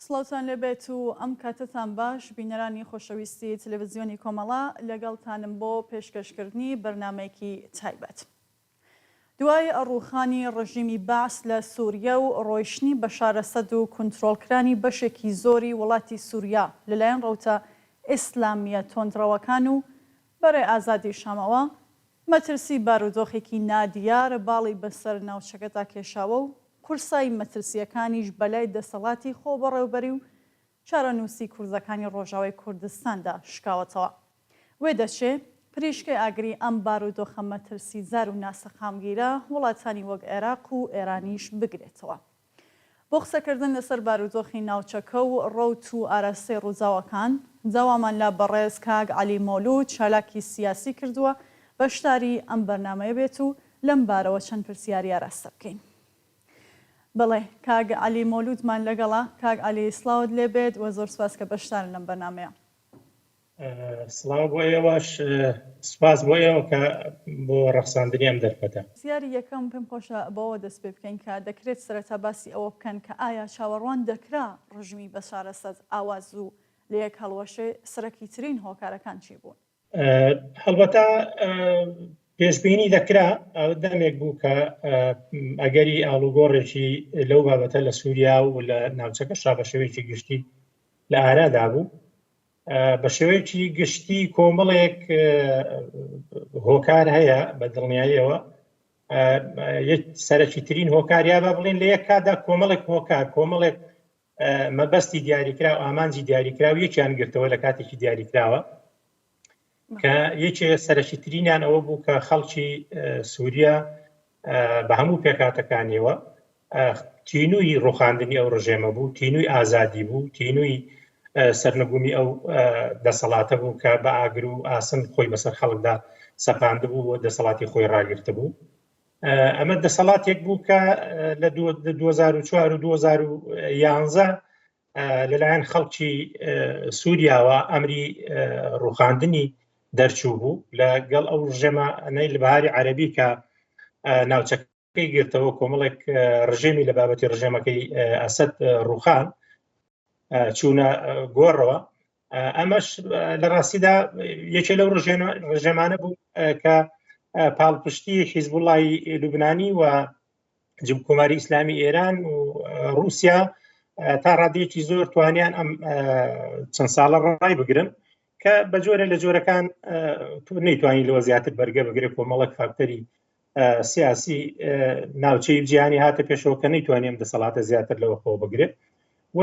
سڵاوتان لێبێت و ئەم کاتەتان باش بینەرانی خۆشەویستی تەلەڤزیۆنی کۆمەڵە لەگەڵتانم بۆ پێشکەشکردنی بەرنامەیەکی تایبەت. دوای ڕووخانی ڕژیمی بەعس لە سوریە و ڕۆیشتنی بەشار ئەسەد و کونترۆڵکرانی بەشێکی زۆری وڵاتی سوریا لەلایەن ڕەوتە ئیسلامییە تۆندڕەوەکان و بەرەی ئازادی شامەوە، مەترسی بارودۆخێکی نادیار باڵی بەسەر ناوچەکەدا کێشاوە و قورسایی مەترسییەکانیش بەلای دەسەڵاتی خۆبەڕێوبەری و چارەنووسی کوردەکانی ڕۆژاوای کوردستاندا شکاوەتەوە. وێدەچێ پریشکەی ئاگری ئەم بارودۆخە مەترسیدار و ناسەقامگیرە وڵاتانی وەک عێراق و ئێرانیش بگرێتەوە. بۆ قسەکردن لەسەر بارودۆخی ناوچەکە و ڕەوت و ئاراستەی ڕووداوەکان، داوامان لە بەڕێز کاک عەلی مەولوود چالاکی سیاسی کردووە بەشداری ئەم بەرنامەیە بێت و لەم بارەوە چەند پرسیاری ئاراستە بکەین. بەڵێ کاک عەلی مەولوودمان لەگەڵە. کاک عەلی سڵاوت لێ بێت و زۆر سوپاس کە بەشدارن لەم بەرنامەیە. سڵاو بۆ ئێوەش، سوپاس بۆ ئێوە کە بۆ ڕەخساندنی ئەم دەرفەتە. پرسیاری یەکەم پێم خۆشە بەوە دەست پێ بکەین کە دەکرێت سەرەتا باسی ئەوە بکەن کە ئایا چاوەڕوان دەکرا ڕژیمی بەشار ئەسەد ئاوا زوو لەیەک هەڵوەشێ، سەرەکیترین هۆکارەکان چی بوون؟ هەڵبەتە پێشبینی دەکرا، دەمێک بوو کە ئەگەری ئاڵوگۆڕێکی لەو بابەتە لە سووریا و لە ناوچەکەشا بە شێوەیەکی گشتی لە ئارادا بوو. بە شێوەیەکی گشتی کۆمەڵێک هۆکار هەیە بە دڵنیاییەوە سەرەکی ترین هۆکار یا بە بڵین لە یەک کاتدا کۆمەڵێک هۆکار کۆمەڵێک مەبەستی دیاریکراو ئامانجی دیاریکراو یەکیان گرتەوە لە کاتێکی دیاریکراوە کە یەکێ سەرەکی ترینیان ئەوە بوو کە خەڵکی سووریا بە هەموو پێکاتەکانیەوە تینووی ڕوخاندنی ئەو ڕژێمە بوو تینووی ئازادی بوو تینووی سەرنگومی ئەو دەسەڵاتە بوو کە بە ئاگر و ئاسن خۆی بەسەر خەڵکدا سەپاندبوو و دەسەڵاتی خۆی ڕاگرتبوو ئەمە دەسەڵاتێک بوو کە لە 2004 و 2011 لەلایەن خەڵکی سووریاوە ئەمری ڕوخاندنی دەرچوو بوو لەگەڵ ئەو ڕژێمە نەی لە بەهاری عەربی کە ناوچەکەی گرتەوە کۆمەڵێک ڕژێمی لە بابەتی ڕژێمەکەی ئەسەد ڕوخان چوونە گۆڕەوە ئەمەش لە ڕاستیدا یەکێ لەو ڕژێمانە بوو کە پاڵپشتی حیزبوڵای لوبنانی و کۆماری ئیسلامی ئێران و رووسیا تا ڕادەیەکی زۆر توانیان ئەم چەند ساڵە ڕای بگرن کە بە جۆرە لە جۆرەکان نەیتوانی لەوە زیاتر بەرگە بگرێت کۆمەڵک فاکتەری سیاسی ناوچەی جیهانی هاتە پێشەوە کە نەیتوانی ئەم دەسەڵاتە زیاتر لەوە خۆ بگرێت و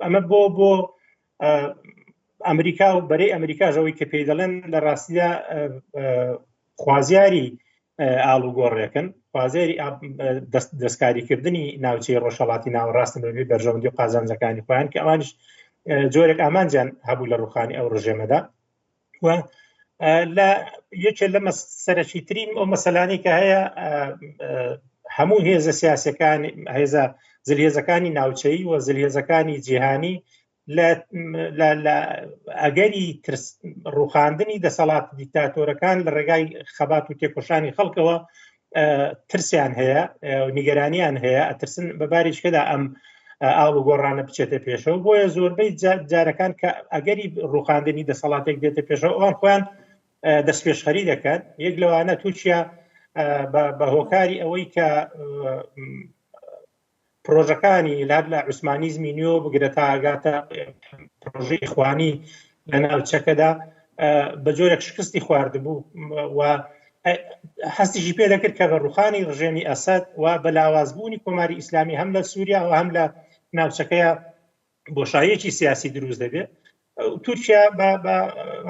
ئەمە بۆ بۆ ئەمریکا و بەرەی ئەمریکاش ئەوەی کە پێی دەڵێن لە ڕاستیدا خوازیاری ئاڵوگۆڕێکن خوازیاری دەستکاریکردنی ناوچەی ڕۆژهەڵاتی ناوەڕاستن بەبێ بەرژەوەندی و قازانجەکانی خۆیان کە ئەوانیش جۆرێک ئامانجیان هەبوو لە ڕوخانی ئەو ڕژێمەدا و لە یەکێ لە سەرەکی ترین ئەو مەسەلانی کە هەیە هەموو هێزە سیاسەکان هێزە زلهێزەکانی ناوچەیی و زلهێزەکانی جیهانی لە ئەگەری ترس ڕوخاندنی دەسەڵات دیکتاتۆرەکان لە ڕێگای خەبات و تێکۆشانی خەڵکەوە ترسیان هەیە نیگەرانیان هەیە ئەترسن بە باریشکەدا ئەم ئاڵ و گۆڕانە بچێتە پێشەوە بۆیە زۆربەی جارەکان کە ئەگەری ڕوخاندنی دەسەڵاتێک دێتە پێشەوە ئەوان خۆیان دەستپێشخەری دەکەن یەک لەوانە تورکیا بە هۆکاری ئەوەی کە پرۆژەکانی لار لە عوسمانیزمی نوێ بگرە تا ئەگاتە پرۆژەی ئیخوانی لە ناوچەکەدا بە جۆرێک شکستی خواردبوو و هەستیشی پێ دەکرد کە بە ڕوخانی ڕژێمی ئەسەد و بە لاوازبوونی کۆماری ئیسلامی هەم لە سووریا و هەم لە ناوچەکەیە بۆشاییەکی سیاسی دروست دەبێت تورکیا بە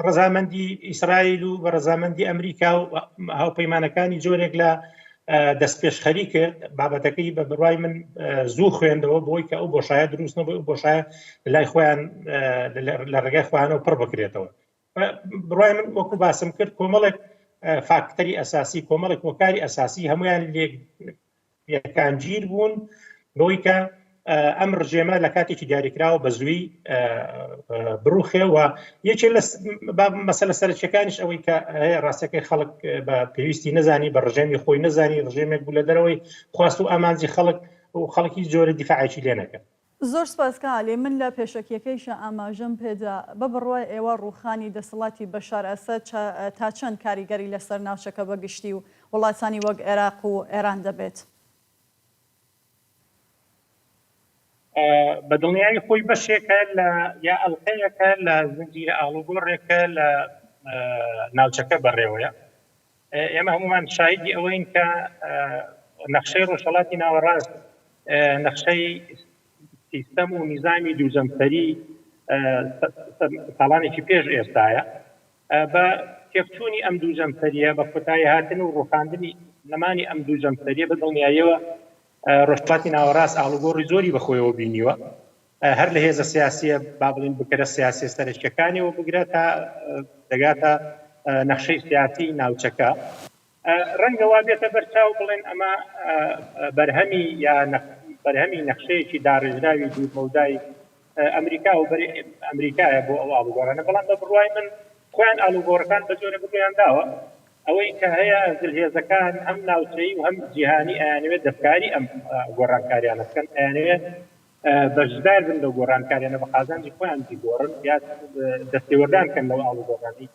ڕەزامەندی ئیسرائیل و بە ڕەزامەندی ئەمریکا و هاوپەیمانەکانی جۆرێک لە دەستپێشخەری کرد بابەتەکەی بە بڕای من زوو خوێندەوە بۆی کە ئەو بۆشایە دروست نەبوو ئەو بۆشایە لای خۆیان لە ڕێگای خۆیانەوە پڕ بکرێتەوە بڕای من وەکو باسم کرد کۆمەڵێک فاکتەری ئەساسی کۆمەڵێک هۆکاری ئەساسی هەمویان لێک یەکانگیر بوون بەوەی کە ئەم ڕژێمە لە کاتێکی دیاریکراوە بە زووی بڕوخێ و یەکێ لە مەسەلە سەرەکیەکانیش ئەوەی کە هەیە ڕاستەکەی خەڵک بە پێویستی نەزانی بە ڕژێمی خۆی نەزانی ڕژێمێک بوو لە دەرەوەی خواست و ئامانجی خەڵک و خەڵکی جۆرە دیفاعێکی لێ نەکرد. زۆر سپاس کاک عەلی، من لە پێشەکیەکەیشا ئاماژەم پێدا، بە بڕوای ئێوە ڕووخانی دەسەڵاتی بەشار ئەسەد تا چەند کاریگەری لەسەر ناوچەکە بە گشتی و وڵاتانی وەک عێراق و ئێران دەبێت؟ بە دڵنیایی خۆی بەشێکە لە یا ئەڵقەیەکە لە زنجیرە ئاڵوگۆڕێکە لە ناوچەکە بەڕێوەیە. ئێمە هەموومان شاهیدی ئەوەین کە نەخشەی ڕۆژهەڵاتی ناوەڕاست نەخشەی سیستەم و نیزامی دووجەمسەری ساڵانێکی پێش ئێستایە. بە تێکچوونی ئەم دوو جەمسەرییە، بە کۆتایی هاتن و ڕووخاندنی نەمانی ئەم دوو جەمسەرییە، بە دڵنیاییەوە ڕۆژهەڵاتی ناوەڕاست ئاڵوگۆڕی زۆری بەخۆیەوە بینیوە، هەر لە هێزە سیاسییە با بڵێین بکەرە سیاسییە سەرەکییەکانیەوە بگرە تا دەگاتە نەخشەی سیاسی ناوچەکە. ڕەنگە وا بێتە بەر چاو بڵێن ئەمە بەرهەمی یا بەرهەمی نەخشەیەکی داڕێژراوی دوورمەودای ئەمریکا و بەری ئەمریکایە بۆ ئەو ئاڵوگۆڕانە، بەڵام بە بڕوای من خۆیان ئاڵوگۆڕەکان بە جۆرێک ڕوویان داوە ئەوەی کە هەیە زلهێزەکان هەم ناوچەیی و هەم جیهانی ئەیانەوێت دەستکاری ئەم گۆڕانکاریانە بکەن، ئەیانەوێت بەشدار بن لەو گۆڕانکاریانە بە قازانجی خۆیان بیگۆڕن یا دەستێوەردان بکەن لەو ئاڵوگۆڕانەی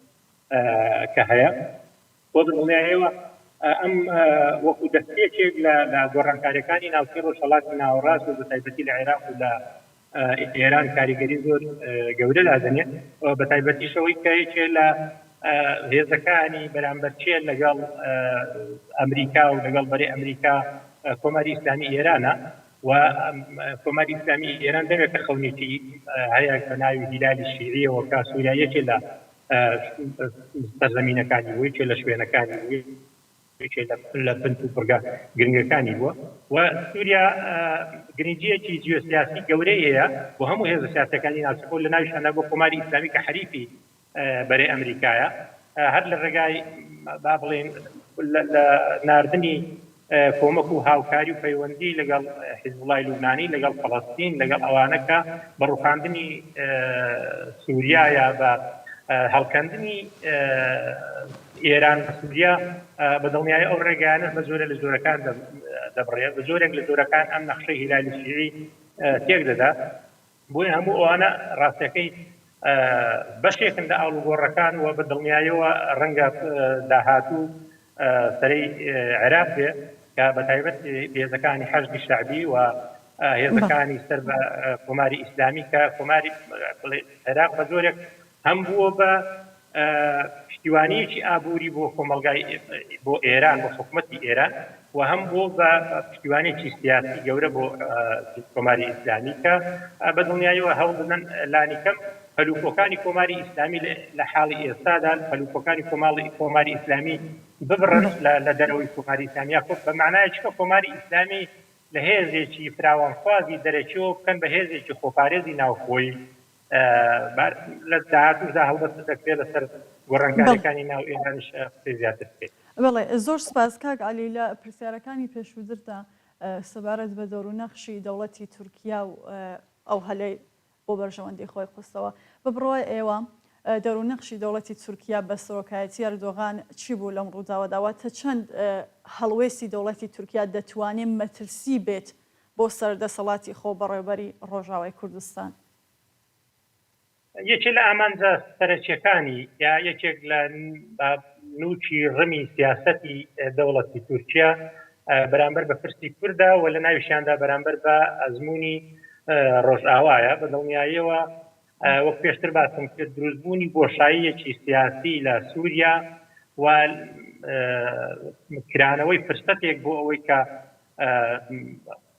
کە هەیە. بۆ بە دڵنیایەوە ئەم وەکو دەستپێکێک لە لە گۆڕانکاریەکانی ناوچەی ڕۆژهەڵاتی ناوەڕاست و بەتایبەتی لە عێراق و لە ئێران کاریگەری زۆر گەورە دادەنێ و بەتایبەتیش ئەوەی کە یەکێ لە هێزەکانی بەرامبەرچێ لەگەڵ ئەمریکا و لەگەڵ بەرەی ئەمریکا کۆماری ئیسلامی ئێرانە و کۆماری ئیسلامی ئێران دەمێکە خەونێکی هەیە بە ناوی هیلالی شیعیەوە کە سووریا یەکێ لە سەرزەمینەکانی بووە، یەکێ لە شوێنەکانی بووە، یەکێ لە بنت و بڕگە گرنگەکانی بووە و سووریا گرنگییەکی جیۆسیاسی گەورەی هەیە بۆ هەموو هێزە سیاسییەکانی ناوچەکە و لە ناویشیاندا بۆ کۆماری ئیسلامی کە حەریفی بەرەی ئەمریکایە هەر لە ڕێگای با بڵێین لە ناردنی کۆمەک و هاوکاری و پەیوەندی لەگەڵ حیزبوڵای لوبنانی، لەگەڵ فەڵەستین، لەگەڵ ئەوانە کە بە ڕووخاندنی سووریا یا بە هەڵکەندنی ئێران لە سووریا، بە دڵنیایی ئەو ڕێگایانەش بە جۆرێک لە جۆرەکان دەبڕێت، بە جۆرێک لە جۆرەکان ئەم نەخشەی هیلالی شیعی تێک دەدا. بۆیە هەموو ئەوانە ڕاستیەکەی بەشێکن لە ئاڵوگۆڕەکان و بە دڵنیایەوە ڕەنگە داهاتوو سەرەی عێراق بێ کە بە تایبەت هێزەکانی حەشدی شەعبی و هێزەکانی سەر بە کۆماری ئیسلامی کە کۆماری عێراق بە جۆرێک هەم بووە بە پشتیوانییەکی ئابووری بۆ کۆمەڵگای بۆ ئێران بۆ حکومەتی ئێران و هەم بۆ بە پشتیوانێکی سیاسی گەورە بۆ کۆماری ئیسلامی کە بە دڵنیاییەوە هەوڵ دەدەن لانیکەم پەلوپۆکانی کۆماری ئیسلامی لە حاڵی ئێستادا پەلوپۆکانی کۆماڵی کۆماری ئیسلامی ببڕن لە دەرەوەی کۆماری ئیسلامی یاخود بە مەعنایەکی کە کۆماری ئیسلامی لە هێزێکی فراوانخوازی دەرەکیەوە بکەن بە هێزێکی خۆپارێزی ناوخۆیی لە داهاتووشدا هەڵبەت دەکرێت لەسەر گۆڕانکارییەکانی ناو ئێرانیش قسەی زیاتر بکەین. بەڵێ زۆر سپاس کاک عەلی لە پرسیارەکانی پێشووتردا سەبارەت بە دەور و نەخشی دەوڵەتی تورکیا و ئەو هەلەی بۆ بەرژەوەندی خۆی قوستەوە بە بڕوای ئێوە دەور و نەخشی دەوڵەتی تورکیا بە سەرۆکایەتی ئەردۆغان چی بوو لەم ڕووداوەدا واتە چەند هەڵوێستی دەوڵەتی تورکیا دەتوانێ مەترسی بێت بۆ سەر دەسەڵاتی خۆبەڕێوبەری ڕۆژاوای کوردستان. یەکێ لە ئامانجە سەرەکیەکانی یا یەکێک لە نوکی ڕمی سیاسەتی دەوڵەتی تورکیا بەرامبەر بە پرسی کوردە و لە ناویشیاندا بەرامبەر بە ئەزموونی ڕۆژئاوایە. بە دڵنیاییەوە وەک پێشتر باسم کرد دروستبوونی بۆشاییەکی سیاسی لە سووریا و کرانەوەی فرسەتێک بۆ ئەوەی کە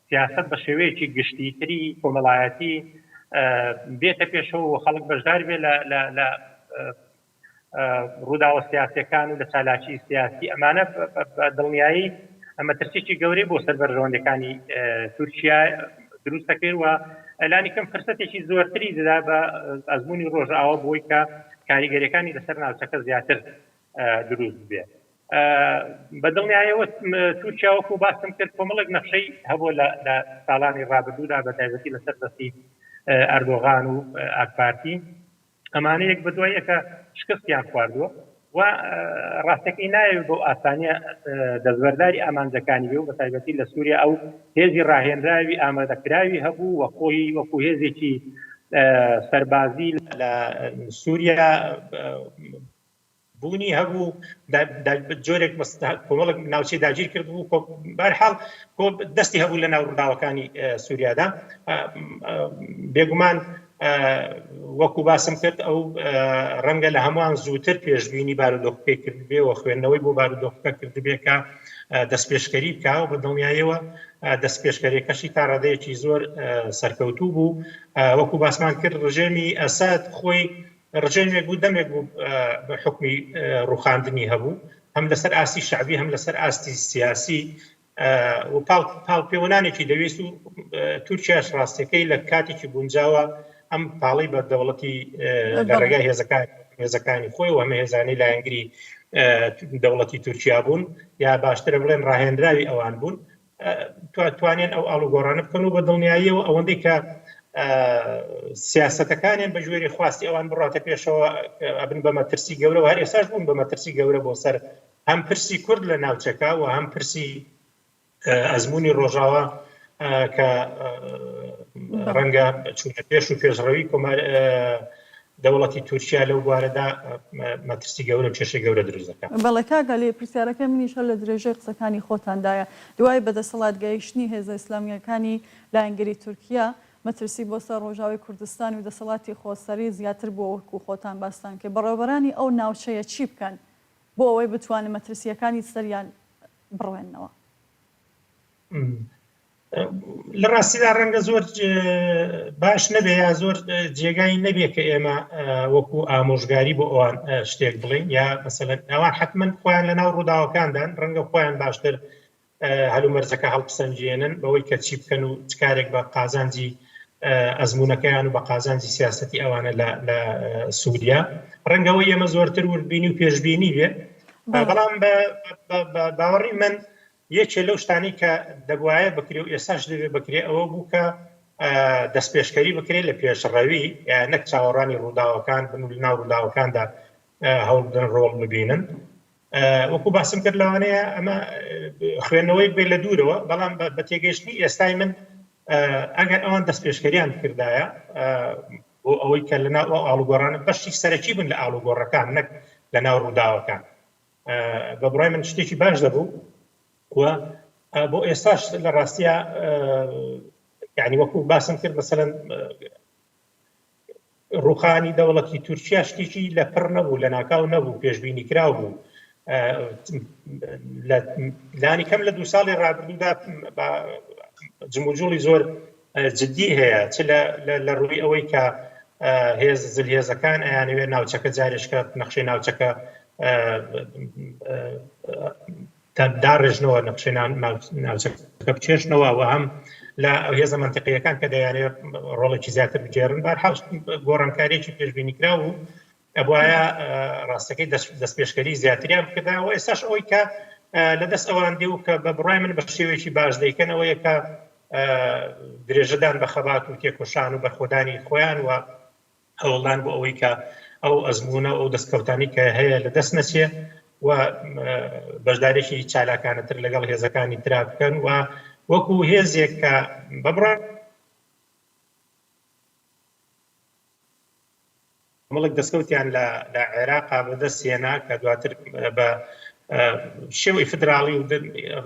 سیاسەت بە شێوەیەکی گشتیتری کۆمەڵایەتی بێتە پێشەوە و خەڵک بەشدار بێ لە ڕووداوە سیاسەکان و لە چالاکی سیاسی ئەمانە بە دڵنیایی مەترسیی گەورەی بۆ سەر بەرژەوەندەکانی تورکیا دروست دەکرد و لانی کەم فرسەتێکی زۆرتری دەدا بە ئەزمموی ڕۆژئاوا بۆی کە کاریگەریەکانی لەسەر ناوچەکە زیاتر دروست بێ. بە دڵنیایەوە تورکیا وەکو باسم کرد کۆمەڵێک نەخشەی هەبوو لە ساڵانی ڕابردوودا بە تایبەتی لەسەر دەستی ئەردۆغان و ئاکپارتی ئەمانە یەک بە دوای یەکە شکستیان خواردووە. و ڕاستەکەی نایەوێت بەو ئاسانیە دەستبەرداری ئامانجەکانی بێ و بە تایبەتی لە سووریا ئەو هێزی ڕاهێنراوی ئامادەکراوی هەبوو و خۆی وەکو هێزێکی سەربازی لە سووریا بوونی هەبوو، جۆرێک کۆمەڵێک ناوچەی داگیر کردبوو، بەهەرحاڵ دەستی هەبوو لە ناو ڕووداوەکانی سووریادا. بێگومان وەکو باسم کرد ئەو ڕەنگە لە هەمووان زووتر پێشبینی بارودۆخەکەی کردبێ و خوێندنەوەی بۆ بارودۆخەکە کردبێ کە دەستپێشکەری بکا و بە دڵنیاییەوە دەستپێشکەریەکەشی تا ڕادەیەکی زۆر سەرکەوتوو بوو. وەکو باسمان کرد ڕژێمی ئەسەد خۆی ڕژێمێک بوو دەمێک بوو حوکمی ڕووخاندنی هەبوو، هەم لەسەر ئاستی شەعبی هەم لەسەر ئاستی سیاسی و پاڵپێوەنانێکی دەویست و تورکیاش ڕاستیەکەی لە کاتێکی گونجاوە ئەم پاڵی بە دەوڵەتی لە ڕێگای هێزەکان هێزەکانی خۆی و هەمە هێزانەی لایەنگری دەوڵەتی تورکیا بوون یا باشترە بڵێن ڕاهێنراوی ئەوان بوون توانیان ئەو ئاڵوگۆڕانە بکەن و بە دڵنیاییەوە ئەوەندەی کە سیاسەتەکانیان بە گوێری خواستی ئەوان بڕاتە پێشەوە ئەبن بە مەترسی گەورە و هەر ئێستاش بوون بە مەترسی گەورە بۆ سەر هەم پرسی کورد لە ناوچەکە و هەم پرسی ئەزمموی ڕۆژاوا کە ڕەنگە چوونە پێش و پێشڕەوی کۆمار دەوڵەتی تورکیا لەو بوارەدا مەترسی گەورە و کێشەی گەورە دروست دەکات. بەڵێ کاک عەلی، پرسیارەکەی منیش هەر لە درێژەی قسەکانی خۆتاندایە. دوای بەدەسەڵات گەیشتنی هێزە ئیسلامییەکانی لایەنگری تورکیا، مەترسی بۆ سەر ڕۆژاوای کوردستان و دەسەڵاتی خۆسەری زیاتر بووە وەکو خۆتان باستان کرد. بەڕێوەبەرانی ئەو ناوچەیە چی بکەن بۆ ئەوەی بتوانن مەترسییەکانی سەریان بڕوێننەوە؟ لە ڕاستیدا ڕەنگە زۆر باش نەبێ یا زۆر جێگای نەبێ کە ئێمە وەکو ئامۆژگاری بۆ ئەوان شتێک بڵین یا مەسەلەن ئەوان حتمما خۆیان لە ناو ڕووداوەکاندان ڕەنگە خۆیان باشتر هەلومەرجەکە هەڵبسەنگێنن بەوەی کە چی بکەن و چ کارێک بە قازانجی ئەزمونونەکەیان و بە قازانجی سیاستی ئەوانە لە سووریا ڕەنگەوە ئێمە زۆرتر وردبینی و پێشبینی بێ بەڵام بە باوەڕی من یەکێ لەو شتانەی کە دەبوایە بکرێ و ئێستاش دەبێ بکرێ ئەوە بوو کە دەستپێشکەری بکرێت لە پێشڕەوی نەک چاوەڕوانی ڕووداوەکان بن و لەناو ڕووداوەکاندا هەوڵ بدەن ڕۆڵ ببینن. وەکو باسم کرد لەوانەیە ئەمە خوێندنەوەی بێ لە دوورەوە، بەڵام بە تێگەیشتنی ئێستای من ئەگەر ئەوان دەستپێشکەریان بکردایە بۆ ئەوەی کە لەناو ئەو ئاڵوگۆڕانە بەشی سەرەکی بن لە ئاڵوگۆڕەکان نەک لەناو ڕووداوەکان بە بڕای من شتێکی باش دەبوو و بۆ ئێستاش لە ڕاستە یعنی وەکو باسم کرد مەسەلەن ڕوخانی دەوڵەتی تورکیا شتێکی لە پڕ نەبوو لە ناکاو نەبوو پێشبینی کراو بوو لانی کەم لە دوو ساڵی ڕابردوودا جموجوڵی زۆر جدی هەیە چ لە ڕووی ئەوەی کە هێز زلهێزەکان ئەیانەوێت ناوچەکە جارێشکە نەخشەی ناوچەکە داڕێژنەوە نەخشەی ناوچەکە بچێشنەوە و هەم لە ئەو هێزە منتیقیەکان کە دەیانەوێت ڕۆڵێکی زیاتر بگێڕن بارحاڵ گۆڕانکاریەکی پێشبینیکراو و ئەبوایە ڕاستەکەی دەستپێشکەری زیاتریان بکردا و ئێستاش ئەوەی کە لە دەست ئەوان دێ و کە بە بڕای من بە شێوەیەکی باش دەیکەن ئەوەیە کە درێژەدان بە خەبات و تێکۆشان و بەرخۆدانی خۆیان و هەوڵدان بۆ ئەوەی کە ئەو ئەزمونە و ئەو دەستکەوتانی کە هەیە لە دەست نەچێ و بەشدارێکی چالاکانەتر لەگەڵ هێزەکانی ترا بکەن و وەکو هێزێک کە بە بڕای کۆمەڵێک دەستکەوتیان لە لە عێراقا بەدەست هێنا کە دواتر بە شێوەی فدراڵی و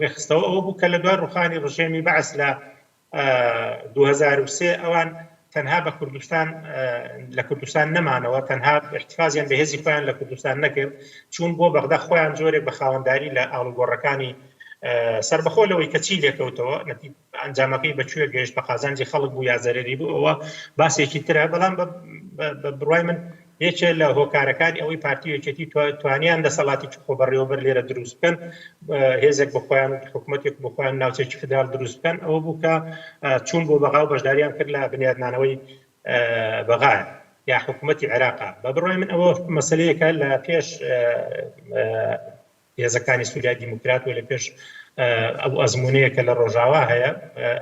ڕێکخستەوە ئەوە بوو کە لە دوای ڕوخانی ڕژێمی بەعس لە 2003 ئەوان تەنها بە کوردستان لە کوردستان نەمانەوە تەنها احتفازیان بە هێزی خۆیان لە کوردستان نەکرد چوون بۆ بەغدا خۆیان جۆرێک بە خاوەنداری لە ئاڵوگۆڕەکانی سربەخۆ لەوەی کە چی لێکەوتەوە ئەنجامەکەی بە کوێ گەیشت بە قازانجی خەڵک بوو یا زەرەری بوو ئەوە باسێکی ترە بەڵام بە بڕای من یەکێ لە هۆکارەکانی ئەوەی پارتی و یەکێتی توانیان دەسەڵاتی خۆ بەڕێوەبەر لێرە دروست بکەن هێزێک بۆ خۆیان حکوومەتێک بۆ خۆیان ناوچێکی فدرال دروست بکەن ئەوە بوو کە چوون بۆ بەغا و بەشداریان کرد لە بنیادنانەوەی بەغا یا حکوومەتی عێراقا بە بڕای من ئەوە مەسلەیەکە لە پێش هێزەکانی سوریای دیموکرات و لە پێش ئەو ئەزمونەیە کە لە ڕۆژاوا هەیە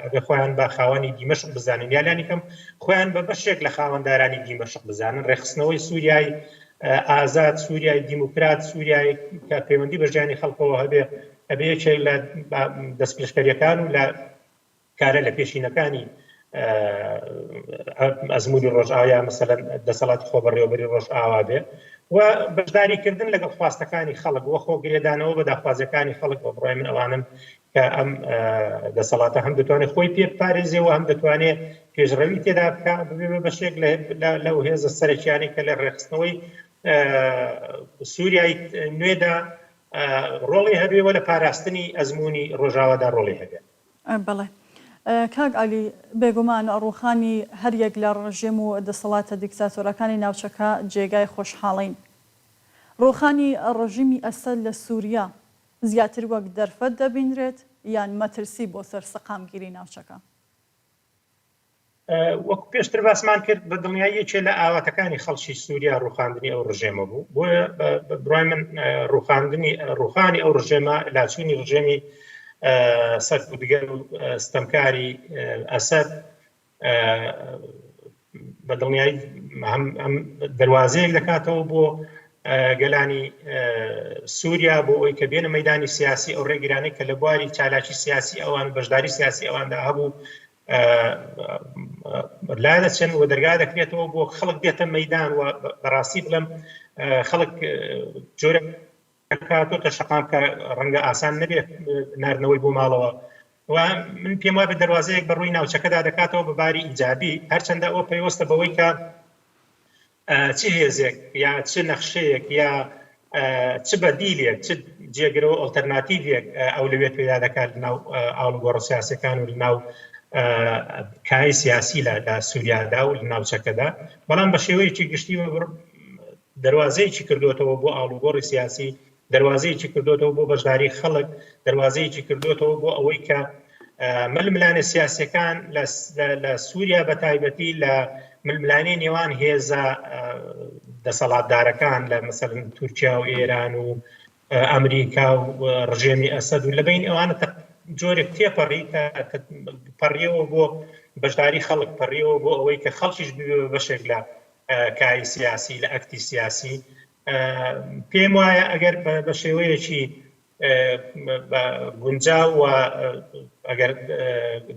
ئەبێ خۆیان بە خاوەنی دیمەشق بزانن یا لانی کەم خۆیان بە بەشێک لە خاوەندارانی دیمەشق بزانن ڕێکخستنەوەی سوریای. ئازاد، سووریای دیموکرات، سووریای کە پەیوەندی بە ژیانی خەڵکەوە هەبێ، ئەبێ یەکێک لە دەستپێشکەریەکان و لە کارە لە پێشینەکانی ئەزموونی ڕۆژئاوا یا مەسەلەن دەسەڵاتی خۆبەڕێوەبەری ڕۆژئاوا بێ و بەشداریکردن لەگەڵ خواستەکانی خەڵک وە خۆ گرێدانەوە بە داخوازیەکانی خەڵک بە بڕای من ئەوانن کە ئەم دەسەڵاتە هەم دەتوانێت خۆی پێ بپارێزێ و هەم دەتوانێت پێشڕەوی تێدا بکە ببێ بە بەشێک لەو هێزە سەرەکیانەی کە لە ڕێکخستنەوەی سووریای نوێدا ڕۆڵی هەبێ و لە پاراستنی ئەزمموی ڕۆژاوادا ڕۆڵی هەبێ. بەڵێ کاک عەلی، بێگومان ڕووخانی هەریەک لە ڕژێم و دەسەڵاتە دیکتاتۆرەکانی ناوچەکە جێگای خۆشحاڵین. ڕووخانی ڕژیمی ئەسەد لە سوریا زیاتر وەک دەرفەت دەبینرێت یان مەترسی بۆ سەر سەقامگیری ناوچەکە؟ وەکو پێشتر باسمان کرد بە دڵنیایی یەکێ لە ئاواتەکانی خەڵکی سووریا ڕوخاندنی ئەو ڕژێمە بوو بۆیە بڕای من ڕوخاندنی ڕوخانی ئەو ڕژێمە لاچوونی ڕژێمی سەرکوتگەر و ستەمکاری ئەسەد بە دڵنیایی هەم دەواازەیەک دەکاتەوە بۆ گەلانی سووریا بۆ ئەوی کە بێنە مەدانی سیاسی ئەو ڕێگرانەی کە لە بواری چالاکی سیاسی ئەوان بەشداری سیاسی ئەواندا هەبوو لا دەچن و دەرگا دەکرێتەوە بۆ خەڵک دێتە مەدان و بەڕاستی بڵێم خەڵک جۆرە کاتۆتە شەقام کە ڕەنگە ئاسان نەبێت ناردنەوەی بۆ ماڵەوە و من پێم وابێت دەواازەیەک بە ڕووی ناوچەکەدا دەکاتەوە بە باری ئیجابی هەرچەندە ئەوە پەیوەستە بەوەی کە چ هێزێک یا چ نەخشەیەک یا چ بەدیلێک چ جێگرەوە ئۆلتەرناتیڤێک ئەولەویەت پەیدا دەکات لەناو ئاڵوگۆڕە سیاسەکان و لەناو کای سیاسی لە لە سووریادا و لە ناوچەکەدا بەڵام بە شێوەیەکی گشتی دەواازەیەکی کردوێتەوە بۆ ئاڵوگۆڕی سیاسی دەروازەیەکی کردۆتەوە بۆ بەشداری خەڵک، دەروازەیەکی کردۆتەوە بۆ ئەوەی کە ململانێ سیاسیەکان لە سووریا بە تایبەتی لە ململانێی نێوان هێزە دەسەڵاتدارەکان لە مەسەلەن تورکیا و ئێران و ئەمریکا و ڕژێمی ئەسەد و لە بین ئەوانە جۆرێک تێپەڕی کە پەڕیەوە بۆ بەشداری خەڵک پەڕیەوە بۆ ئەوەی کە خەڵکیش ببێ بە بەشێک لە کاری سیاسی لە ئەکتی سیاسی پێم وایە ئەگەر بە شێوەیەکی گونجاو و ئەگەر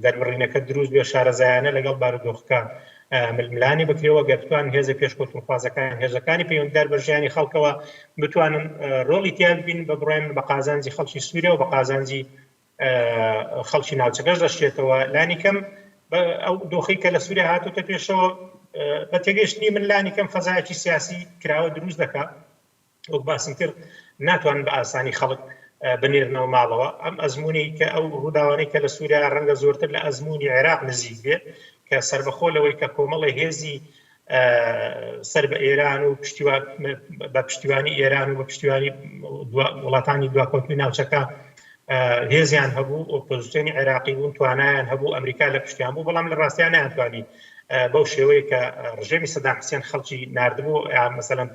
دەربڕینەکە دروست بێ شارەزایانە لەگەڵ بارودۆخەکە ململانی بکرێەوە گەر بتوان هێزە پێشکەوتنخوازەکان هێزەکانی پەیوەنددار بە ژیانی خەڵکەوە بتوانن ڕۆڵی تیا ببین بە بڕای من بە قازانجی خەڵکی سووریا و بە قازانجی خەڵکی ناوچەکەش دەشێتەوە لانی کەم ئەو دۆخی کە لە سووریا هاتوتە پێشەوە بە تێگەشتنی من لانی کەم فەزایەکی سیاسی کراوە دروست دەکات وەک باسم کرد ناتوانن بە ئاسانی خەڵک بنێرنەوە ماڵەوە ئەم ئەزمموی کە ئەو ڕووداوانەی کە لە سووریا ڕەنگە زۆرتر لە ئەزمموی عێراق نزیک بێت کە سربەخۆ لەوەی کە کۆمەڵی هێزی سەر بە ئێران و بە پشتیوانی ئێران و بە پشتیوانی وڵاتانی دواکەوتوی ناوچەکە هێزیان هەبوو ئۆپۆزیسیۆنی عێراقی بوون توانایان هەبوو ئەمریکا لە پشتیان بوو بەڵام لە ڕاستیان نەیانتوانی بەو شێوەیە کە ڕژێمی سەدام حسێن خەڵکی نردبوو مەسەلەن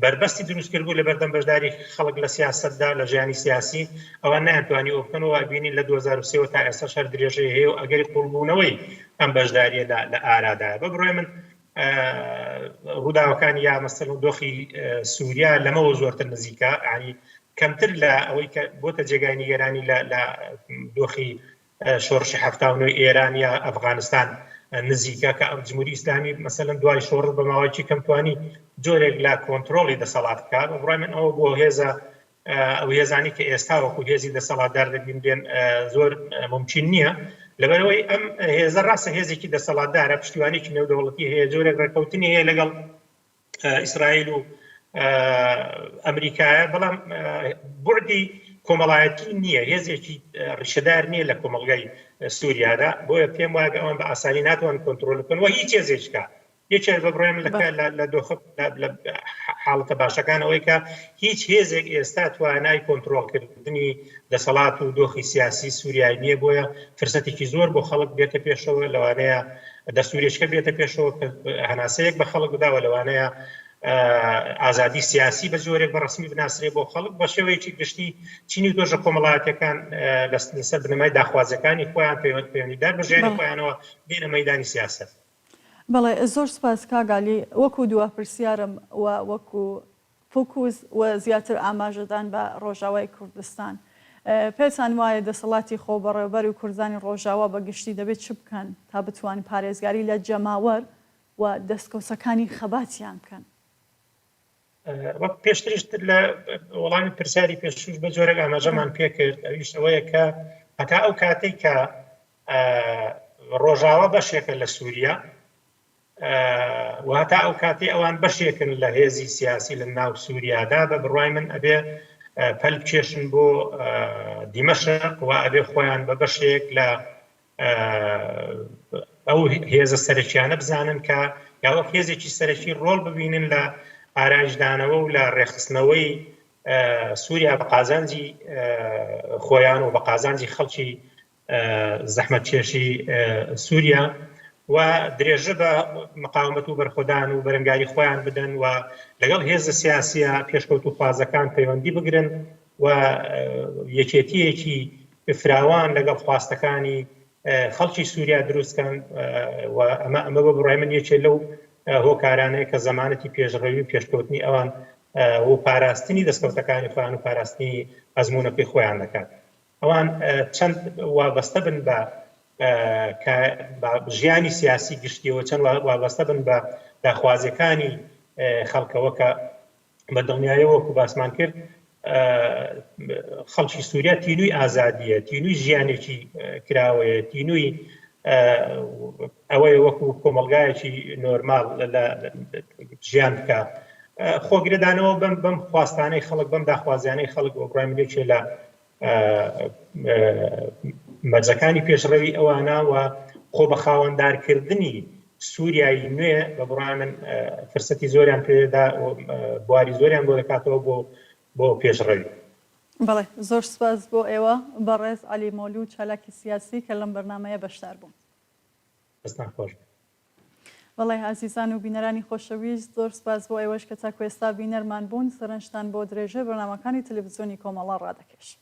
بەربەستی دروست کردبوو لە بەردەم بەشداری خەڵک لە سیاستدا لە ژیانی سیاسی ئەوان نەیانتوانی ئەو بکەن و بینی لە 2023 تا ئێستا شەر درێژەی هەیە و ئەگەری قوڵبوونەوەی ئەم بەشداریە لە ئارادایە بە بڕای من ڕووداوەکانی یا مەسەل و دۆخی سووریا لەمەوە زۆرتر نزیکە ینی کەمتر لە ئەوەی کە بۆتە جێگای نیگەرانی لە دۆخی شۆڕشی 79 ئێران یا ئەفغانستان نزیکە کە ئەم جمهوری ئیسلامی مەسەلەن دوای شۆڕش بە ماوەیەکی کەم توانی جۆرێک لە کۆنتترۆڵی دەسەڵات بکات بە بڕای من ئەوە بۆ هێزە ئەو هێزانی کە ئێستا وەکو هێزی دەسەڵاتدار دەبینرێن زۆر ممکن نییە لەبەرەوەی ئەم هێزە ڕاستە هێزێکی دەسەڵاتدارە پشتیوانێکی نێودەوڵەتی هەیە جۆرێک ڕێککەوتنی هەیە لەگەڵ ئیسرائیل و ئەمریکایە بەڵام بردی کۆمەڵایەتی نییە هێزێکی ڕیشەدار نییە لە کۆمەڵگای سووریادا بۆیە پێم وایە ئەوان بە ئاسانی ناتوان کۆنتترۆل بکەن و هیچ هێزێککە یەکێک بە بڕوای من لە لە دۆخە لە حاڵەتە باشەکان ئەوەی کە هیچ هێزێک ئێستا توانای کۆنتترۆڵکردنی دەسەڵات و دۆخی سیاسی سووریای نییە بۆیە فرسەتێکی زۆر بۆ خەڵک بێتە پێشەوە لەوانەیە دەستوریشکە بێتە پێشەوە کە هەناسەیەک بە خەڵک بداوە لەوانەیە ئازادی سیاسی بە جۆرێک بە ڕسمی بناسرێ بۆ خەڵک بە شێوەیەکی گشتی چینی تۆژە کۆمەڵایەتەکان لەسەر بنەمای داخوازەکانی خۆیان پەیوەند پەیوەندیدار بە ژیانی خۆیانەوە بێنە مەدانی سیاسەت. بەڵێ زۆر سوپاس کاک عەلی وەکو دوا پرسیارم و وەکو. فوکوس و زیاتر ئاماژەدان بە ڕۆژاوای کوردستان. پێتان وایە دەسەڵاتی خۆبەڕێوەبەری و کوردانی ڕۆژاوا بە گشتی دەبێت چ بکەن تا بتوان پارێزگاری لە جەماوەر و دەستکەوتەکانی خەباتیان بکەن؟ وەک پێشتریش لە وەڵامی پرسیاری پێشوش بە جۆرێک ئاماژەمان پێکرد ئەویش ئەوەیە کە هەتا ئەو کاتێک کە ڕۆژاوا بەشێکە لە سووریا و هەتا ئەو کاتەی ئەوان بەشێکن لە هێزی سیاسی لە ناو سووریادا بە بڕوای من ئەبێ پەل بکێشن بۆ دیمەشق و ئەبێ خۆیان بە بەشێک لە ئەو هێزە سەرەکیانە بزانن کە یا وەک هێزێکی سەرەکی ڕۆڵ ببینن لە ئارایشدانەوە و لە ڕێکخستنەوەی سووریا بە قازانجی خۆیان و بە قازانجی خەڵکی زەحمەتکێشی سووریا و درێژە بە مقاومەت و بەرخۆدان و بەرەنگاری خۆیان بدەن و لەگەڵ هێزە سیاسیە پێشکەوتوخوازەکان پەیوەندی بگرن و یەکێتیەکی فراوان لەگەڵ خواستەکانی خەڵکی سووریا دروستکەن و ئەمە ئەمە بە بڕای من یەکێ لەو هۆکارانەیە کە زەمانەتی پێشڕەوی و پێشکەوتنی ئەوان و پاراستنی دەستکەوتەکانی خۆیان و پاراستنی ئەزمونەکەی خۆیان دەکات. ئەوان چەند وابەستە بن بە ژیانی سیاسی گشتیەوە چەند وابەستە بن بە داخوازیەکانی خەڵکەوە کە بە دڵنیایەوە وەکو باسمان کرد خەڵکی سووریا تینووی ئازادیە تینووی ژیانێکی کراوەیە تینووی ئەوەیە وەکو کۆمەلگایەکی نۆرمال لە ژیان بکە خۆگرێدانەوە بەم بەم خواستانەی خەڵک بەم داخوازیانەی خەڵک بۆ بڕای من یەکێ لە مەرجەکانی پێشڕەوی ئەوانە و خۆ بە خاوەندارکردنی سووریای نوێ بە بڕای من فرسەتی زۆریان پێدا بواری زۆریان بۆ دەکاتەوە بۆ بۆ پێشڕەوی. بەڵێ زۆر سوپاس بۆ ئێوە بەڕێز عەلی مۆلو چالاکی سیاسی کە لەم بەرنامەیە بەشدار بوون. دەستتان خۆش بێت. بەڵێ ئازیزان و بینەرانی خۆشەویست زۆر سوپاس بۆ ئێوەش کە تاکو ئێستا بینەرمان بوون، سەرنجتان بۆ درێژەی بەرنامەکانی تەلەفزیۆنی کۆمەڵە ڕادەکێشم.